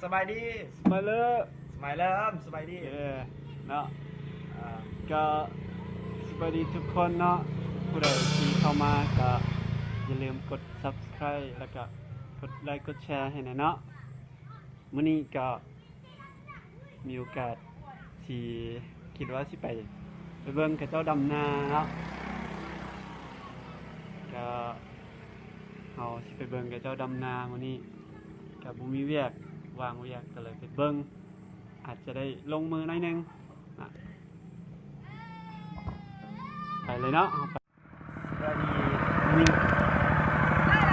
ສະບາຍດີ ສະບາຍເລີ ສະບາຍເລີ ສະບາຍດີ ເອີ ເນາະ ອ່າ ກໍສະບາຍດີທຸກຄົນເນາະ ຜູ້ໃດທີ່ເຂົ້າມາກໍຢ່າລືມກົດ Subscribe ແລ້ວກໍກົດໄລກົດແຊໃຫ້ແດ່ເນາະ. ມື້ນີ້ກໍມີໂອກາດຊິຄິດວ່າຊິໄປ ໄປເບິ່ງເຂົາເຈົ້າດຳນາເນາະ ກໍເຮົາຊິໄປເບິ່ງເຂົາເຈົ້າດຳນາມື້ນີ້ ກໍບໍ່ມີວຽກ ວ່າງວຽກ ກໍເລີຍໄປເບິ່ງ ອາດຈະໄດ້ລົງມືໜ້ອຍໜຶ່ງນະ ໄປເລີຍເນາະ. ສະບາຍດີ ມື້ນີ້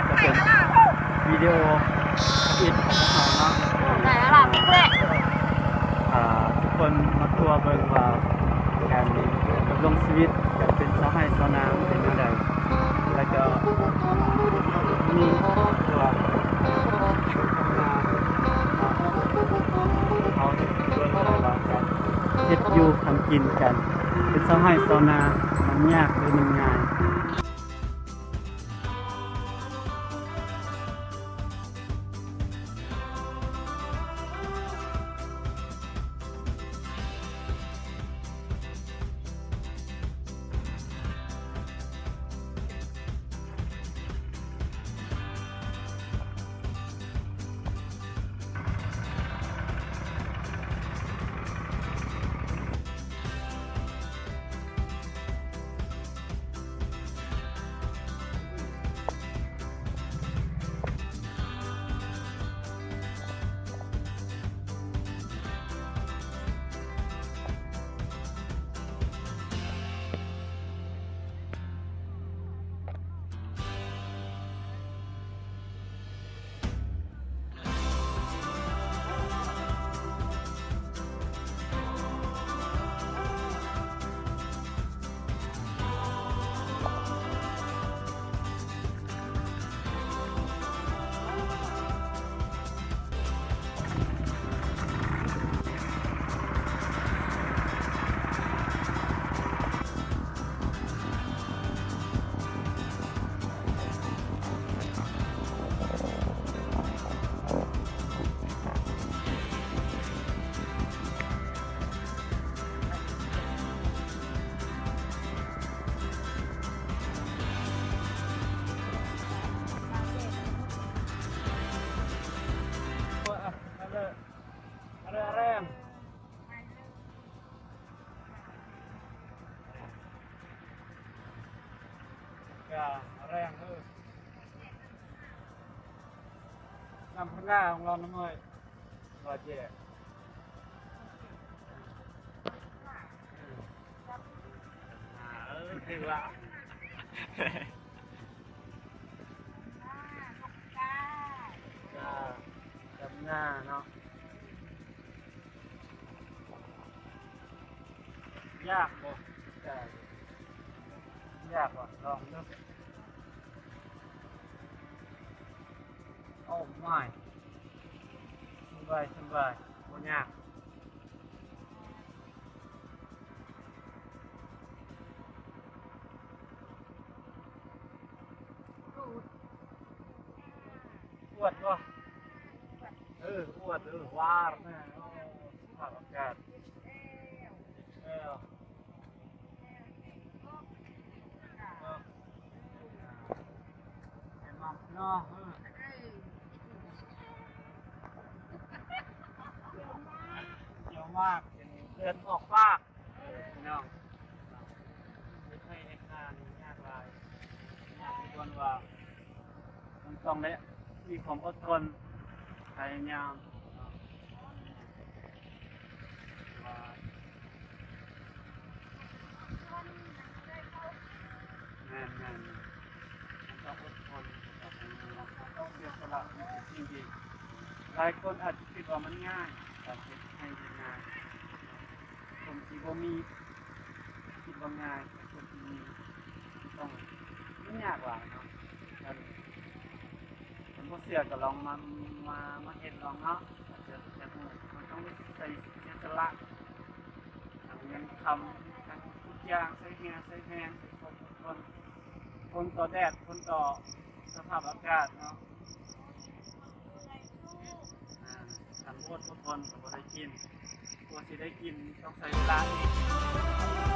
ກໍເປັນວິດີໂອທຳອິດຂອງເຮົາເນາະ ໄດ້ແລ້ວລະ ເພື່ອນ ອ່າ ທຸກຄົນມາທົວເບິ່ງວ່າການດຳລົງຊີວິດ ການເປັນຊາວໄຮ່ຊາວນາມັນເປັນແນວໃດ ແລ້ວກໍມີຕົວ ເຮົາເບິ່ງໄດ້ວ່າການເຮັດຢູ່ທຳກິນ ການເປັນຊາວໄຮ່ຊາວນາ ມັນຍາກ ຫຼື ມັນງ່າຍ. ກະແຮງເດີ ນ້ຳພັງງາຂອງເຮົານຳເອີຍ ວ່າແຈກ ເອີ ຖືວ່າ ກະດຳນາເນາະ. ຍາກບໍ່? ຍາກບໍ່? ລອງເບິ່ງ. ໂອ້ມາຍ ສະບາຍ ສະບາຍ ບໍ່ຍາກ. ອວດບໍ່? ເອີ ອວດ ເອີ ຫວານ ເອີ ສະພາບອາກາດ ເອີ ເນາະ ເອີ ຂຽວມາກ ເປັນເລືອດອອກປາກ. ເອີ ພີ່ນ້ອງ ເຮັດໄຮ່ເຮັດນານີ້ຍາກຫຼາຍ ຍາກທີ່ບ່ອນວ່າມັນຕ້ອງໄດ້ມີຄວາມອົດທົນ ພະຍາຍາມເນາະ ວ່າ ແມ່ນໆ ມັນຕ້ອງອົດທົນ ຕ້ອງເສຍສະຫຼະ ເປັນສິ່ງທີ່ຫຼາຍຄົນອາດຈະຄິດວ່າມັນງ່າຍ ການເຮັດໄຮ່ເຮັດນາ. ຄົນທີ່ບໍ່ມີຄິດວ່າງ່າຍ ແຕ່ຄົນທີ່ມີຕ້ອງ ມັນຍາກຫຼາຍເນາະ. ຄັນ ຄັນບໍ່ເຊື່ອກໍລອງມາ ມາ ມາເຮັດລອງເນາະ ຈະ ຈະຮູ້. ມັນຕ້ອງໄດ້ໃສ່ ເສຍສະຫຼະ ທັງເງິນຄຳ ທັງທຸກຢ່າງ ໃຊ້ເຫື່ອໃຊ້ແຮງ ໃຊ້ຄວາມອົດທົນ ທົນຕໍ່ແດດ ທົນຕໍ່ສະພາບອາກາດເນາະ. ສຳໂພດ ເມື່ອກ່ອນກໍບໍ່ໄດ້ກິນ ກວ່າຊິໄດ້ກິນຕ້ອງໃຊ້ເວລາອີກ.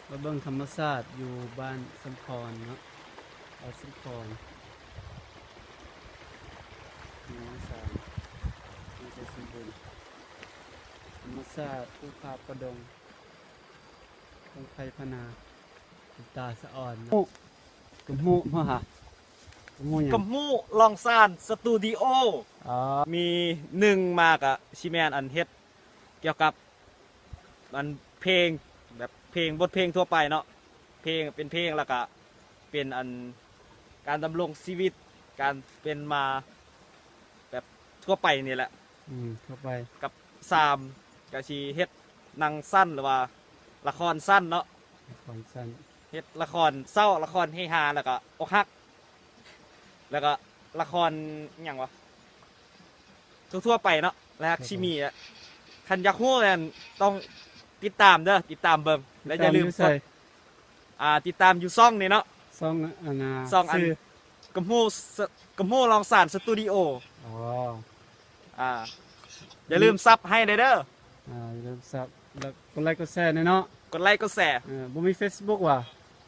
ມາເບິ່ງທຳມະຊາດຢູ່ບ້ານສຳພອນເນາະ, ບ້ານສຳພອນ ເມືອງນາຊານ ນະຄອນໄຊສົມບູນ. ທຳມະຊາດ ພູຜາປ່າດົງ ພົງໄພພະນາ ເປັນຕາສະອອນເນາະ. ກຳຮູ້ ກຳຮູ້ ຫາ ກຳຮູ້ຫຍັງ? ກຳຮູ້ລອງຊານສະຕູດິໂອ. ອໍ ມີໜຶ່ງມາກະຊິແມ່ນອັນເຮັດກ່ຽວກັບອັນເພງ ແບບເພງ ບົດເພງທົ່ວໄປເນາະ, ເພງ ເປັນເພງ ແລ້ວກະເປັນອັນການດຳລົງຊີວິດ ການເປັນມາແບບທົ່ວໄປນີ້ແຫຼະ. ອືມ ທົ່ວໄປ. ກັບສາມ ກະຊິເຮັດໜັງສັ້ນ ຫຼືວ່າລະຄອນສັ້ນເນາະ, ລະຄອນສັ້ນ. ເຮັດລະຄອນເສົ້າ ລະຄອນເຮຮາ ແລ້ວກະອົກຫັກ ແລ້ວກະລະຄອນຫຍັງວະ ທົ່ວໆໄປເນາະ ແລະ ຮັກຊິມີແຫຼະ. ຄັນຢາກຮູ້ນັ້ນຕ້ອງຕິດຕາມເດີ ຕິດຕາມເບິ່ງ ແລະ ຢ່າລືມກົດ ອ່າ ຕິດຕາມຢູ່ຊ່ອງນີ້ເນາະ ຊ່ອງອັນນ່າ ຊ່ອງອັນ ຊື່ ກຳຮູ້ ກຳຮູ້ລອງຊານສະຕູດິໂອ. ອໍ ອ່າ ຢ່າລືມຊັບໃຫ້ແດ່ເດີ. ອ່າ ຢ່າລືມຊັບ ແລ້ວກົດໄລກົດແຊແດ່ເນາະ. ກົດໄລກົດແຊ. ເອີ ບໍ່ມີເຟສບຸກຫວາ?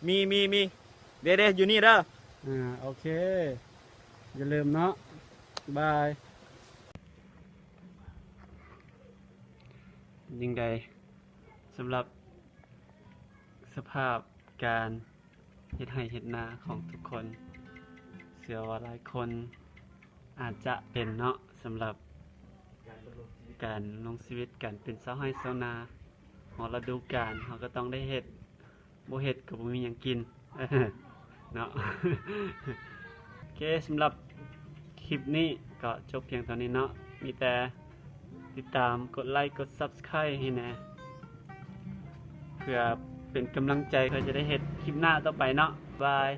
ມີ ມີ ມີ ເດ້ ເດ້ ຢູ່ນີ້ເດີ. ອ່າ ໂອເຄ ຢ່າລືມເນາະ. ບາຍ. ເປັນຈັ່ງໃດສຳລັບສະພາບການ ເຮັດໄຮ່ເຮັດນາຂອງທຸກຄົນ. ເຊື່ອວ່າຫຼາຍຄົນອາດຈະເປັນເນາະ ສຳລັບການດຳລົງຊີວິດ ການລົງຊີວິດການເປັນຊາວໄຮ່ຊາວນາ ຮອດລະດູການເຮົາກໍຕ້ອງໄດ້ເຮັດ ບໍ່ເຮັດກໍບໍ່ມີຫຍັງກິນເນາະ. ໂອເຄ ສຳລັບຄລິບນີ້ກໍຈົບພຽງເທົ່ານີ້ເນາະ. ມີແຕ່ຕິດຕາມ ກົດໄລ ກົດ Subscribe ໃຫ້ແດ່ ເພື່ອເປັນກຳລັງໃຈ ເພື່ອຈະໄດ້ເຮັດຄລິບໜ້າຕໍ່ໄປເນາະ. ບາຍ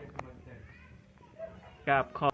ກາບຂອບ